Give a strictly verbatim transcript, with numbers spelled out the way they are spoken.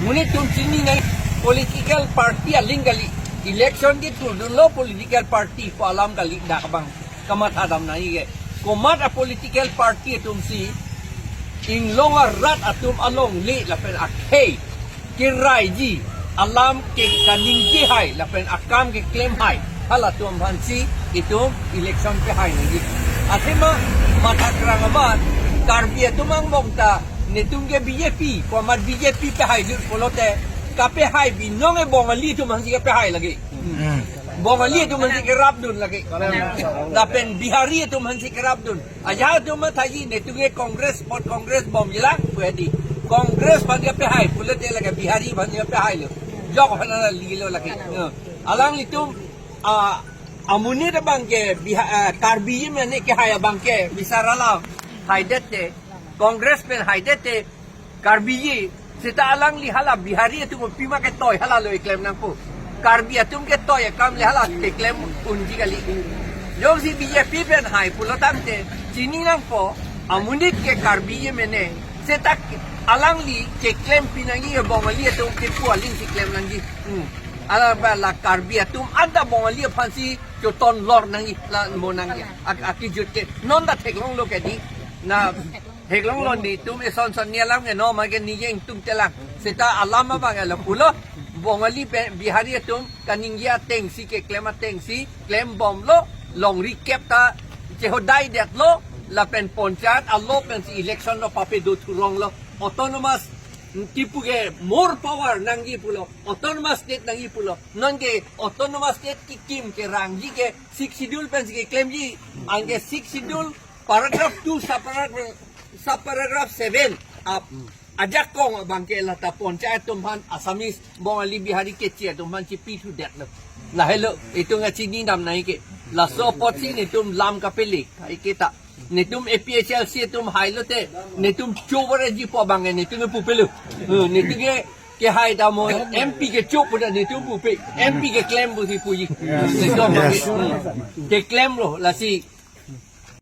Monit atum chinine political party aling kali. Election kethurdunlo political party pu alam kali, dak abang kamatha damnai ke. Komat a-political party atumsi inglong arat atum alongle lapen akhei keraiji, alam ke kaningje hai lapen akam keklem hai, halatum aphansi itum election pehai nangji. Athema mathakrang amat Karbi atum angbong ta netum ke B J P, komat B J P pehai jut pulote, kapehai binong e Bongali atum aphansi kapehai lagi. Bongali atum aphansi kerapdun lagi. Lapen Bihari atum aphansi kerapdun. Ajahak atum mathaji netum ke Congress apot Congress bomjilang pu hedi. Congress aphan kapehai pulote lake Bihari aphan kapehailo. Jok aphan lilo lake. Alanglitum, ah, amonit abang ke Biha-, ah, Karbi mene kehai abang ke bisar alam haidet te, Congress pen haidet te, Karbi, seta alangli hala Bihari atum pima ketoi halalo eklem nangpo. Karbi atum ketoi akam le hala keklem unji kali. Jongsi B J P pen hai pulo tangte chini nangpo, amonit ke Karbi mene, seta alangli keklem pinangji, Bongali atum kepu alingsi klem nangji. Hmm. Alangba la Karbi atum anta Bongali aphansi choton lor nangji, la mo nangji. Ak-, akejut ke non ta theklonglo ke di. Na theklonglo, netum eson son ni alam ke no ma ke nijeng tum telang. Seta alam abang ke lapulo, Bongali pe Bihari atum kaningje atengsi keklem atengsi klembomlo, longri kep ta chehodai detlo, lapen ponchayat alo pensi election lo pape do thuronglo. Autonomous kipu ke more power nangji pulo, autonomous state nangji pulo. Non ke autonomous state kekim kerangji ke Sixth Schedule pensi keklemji, anke Sixth Schedule paragraph two subparagraph, subparagraph seven ap ajakong abang ke lata ponchayat atum aphan Assamese, Bongali, Bihari, Keche atum aphan chipi thudetlo. Lahelo, itum kachini damnai ke. Laso apotsi netum lam kapele, kai ke ta. Netum A P H L C atum hailote, netum choboreji pu abang ke netum pupelo. Eh, netum ke, kehai ta mo, M P kecho pu ta netum pupe, M P keklem pusi puji. Netum Yes. Hmm. Keklemlo, lasi